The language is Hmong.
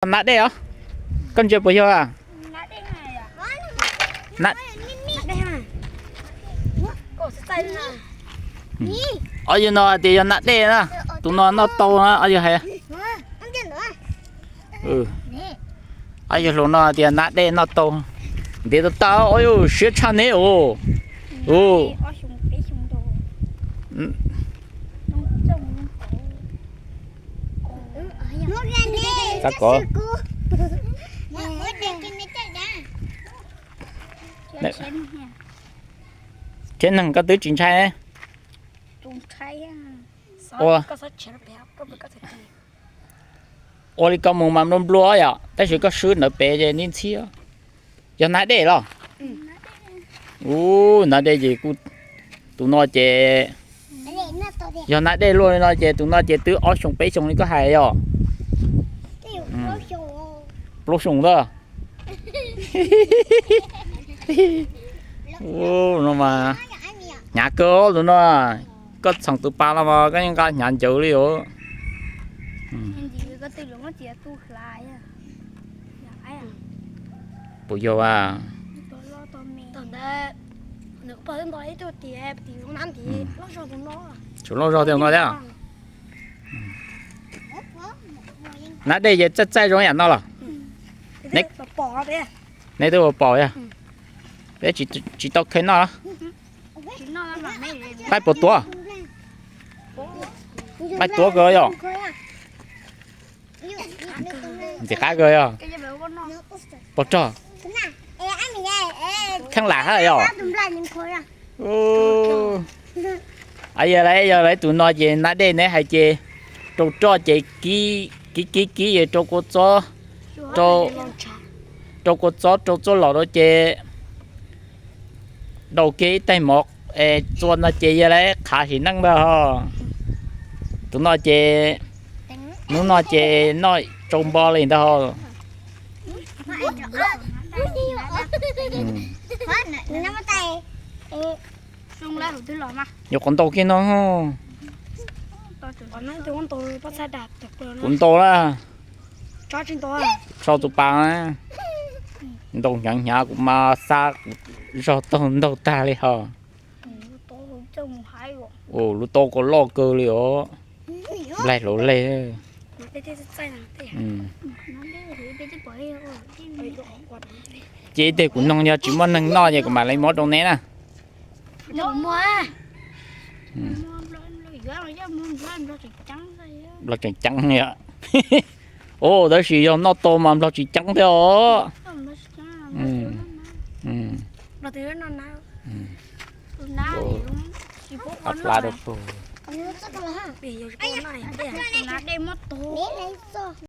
Nab dej os, koj ntsia puas yog? Ob yawg no tias yog nab dej na, tus no noj tau na ob yawg hais. Ob yawg hluas no tias nab dej noj tau. Ntev tau tau, ob yawg siab tshaj neb os. Txav kov. Tsheb neeg koj twb tsis ntshai. Ua, ua li koj mus mas nplua nplua yom, tab sis koj swb ntawd pem ces nib ntxhiab. Yog nab dej los? Ub, nab dej ces kuj, tus no ces, yog nab dej luaj li no ces tus no ces twb ob xyoos peb xyoos li koj hais yom. Plaub xyoos ntag. No mas hnyav kawg tus no. Koj txheem tus pas los mas koj yeej nqa hnyav ncaws li os. Puas yog a? Tsum loj zog tiag no thiab. Nab dej ces txaij txaij zoo yam no los? Neb twb ua pom yog? Peb tsis tau kheev noj. Qaib puas tuav? Qaib tuav kawg yog? Ntxim qab kawg yog? Pog rog. Kheej lam hab yog? Yog lawv, yog lawv tus no ces nab dej neb hais ces rau roj ces kib kib kib es rau kua txob, rau kua txob rau txuaj lom rau ces daus kiag ib tais mov txua no ces yog lawv qhav sim neej ntag ho. Tus no ces hnub no ces noj tsau npo li ntag ho. Yuav qhov ntau kiag no. Kuv ntau na. Sau tus pas na. Ntau hnyav hnyav kuv mas xa kuv zog taug ntaug tag li ho. Lub tau kuv loj kawg li os. Nplaig hluav leej. Ces tej kuv noog yog tsis muaj neeg noj ces kuv mam li muab rau neb na. Nplog tseem ceeb yom. Ub, tab sis yog noj tau mas nplog tsis ceeb thiab os.